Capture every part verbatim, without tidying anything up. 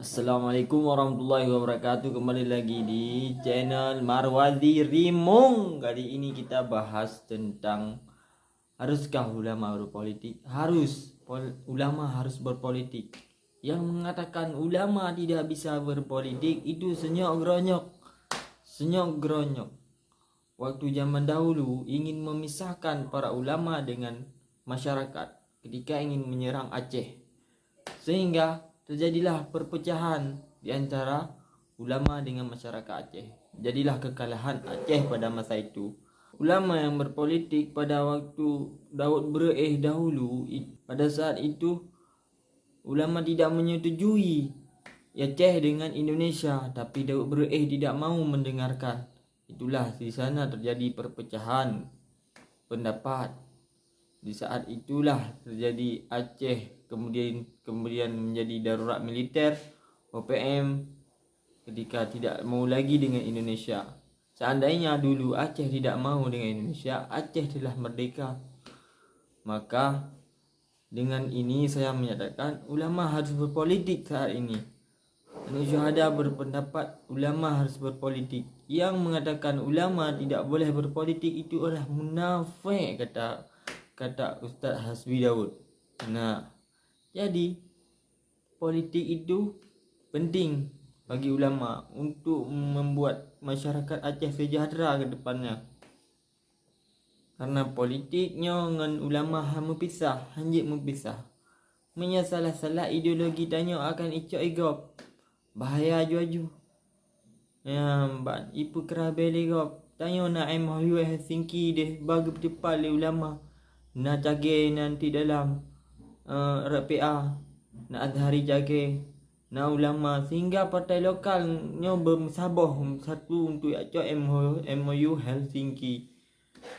Assalamualaikum warahmatullahi wabarakatuh. Kembali lagi di channel Marwazi Rimong. Kali ini kita bahas tentang, haruskah ulama berpolitik? Harus. Pol-, ulama harus berpolitik. Yang mengatakan ulama tidak bisa berpolitik itu senyok geronyok. Senyok geronyok. Waktu zaman dahulu ingin memisahkan para ulama dengan masyarakat ketika ingin menyerang Aceh. Sehingga terjadilah perpecahan di antara ulama dengan masyarakat Aceh. Jadilah kekalahan Aceh pada masa itu. Ulama yang berpolitik pada waktu Daud Bereueh dahulu, i-, pada saat itu ulama tidak menyetujui Aceh dengan Indonesia, tapi Daud Bereueh tidak mau mendengarkan. Itulah di sana terjadi perpecahan pendapat. Di saat itulah terjadi Aceh kemudian, kemudian menjadi darurat militer, O P M, ketika tidak mau lagi dengan Indonesia. Seandainya dulu Aceh tidak mau dengan Indonesia, Aceh telah merdeka. Maka dengan ini saya menyatakan ulama harus berpolitik saat ini. Anusyuhada berpendapat ulama harus berpolitik. Yang mengatakan ulama tidak boleh berpolitik itu adalah munafik, kata, kata Ustaz Hasbi Daud. Nah, jadi politik itu penting bagi ulama untuk membuat masyarakat Aceh sejahtera ke depannya. Karena politik nyoe ngon ulama han meupisah, hanjeuet meupisah. Meunyoe salah-salah ideologi tanyoe akan icok igop. Bahaya aju-aju. Nyang ban ipeukeurabée lé gob. Tanyoe na M O U Helsinki deh ba geupeuteupat lé ulama. Na cagée nan ti dalam, eh, R P A, na Azhari cagée, na ulama, sehingga partai lokal nyoe beumeusaboh satu untuk jak cok M O U, M O U Helsinki.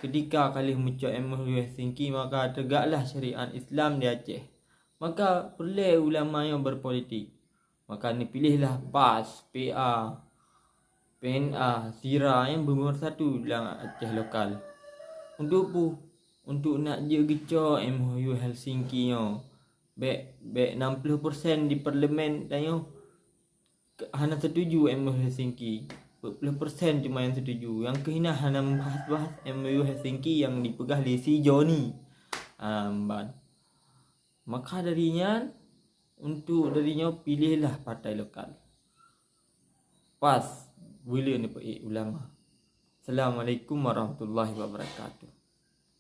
Ketika ka lheueh meucok M O U Helsinki, maka tegaklah syariat Islam di Aceh. Maka peureulée ulama nyoe berpolitik. Maka neupiléhlah PAS, P A, P N A, SIRA nyang beumeusatu lam Aceh lokal. Untuk peue? Untuk nak jeuet geucok M O U Helsinki nyoe. Bék, bék enam puluh persen di parlemen tanyoe hana setuju M O U Helsinki. Dua puluh persen cuma yang setuju. Nyang keuh inan hana membahas-bahas M O U Helsinki yang dipeugah lé si Johnny. Ah, ban. Maka dari nyan, untuk dari nyoe piléhlah partai lokal. PAS, beu le neupeuék ulama. Assalamualaikum warahmatullahi wabarakatuh.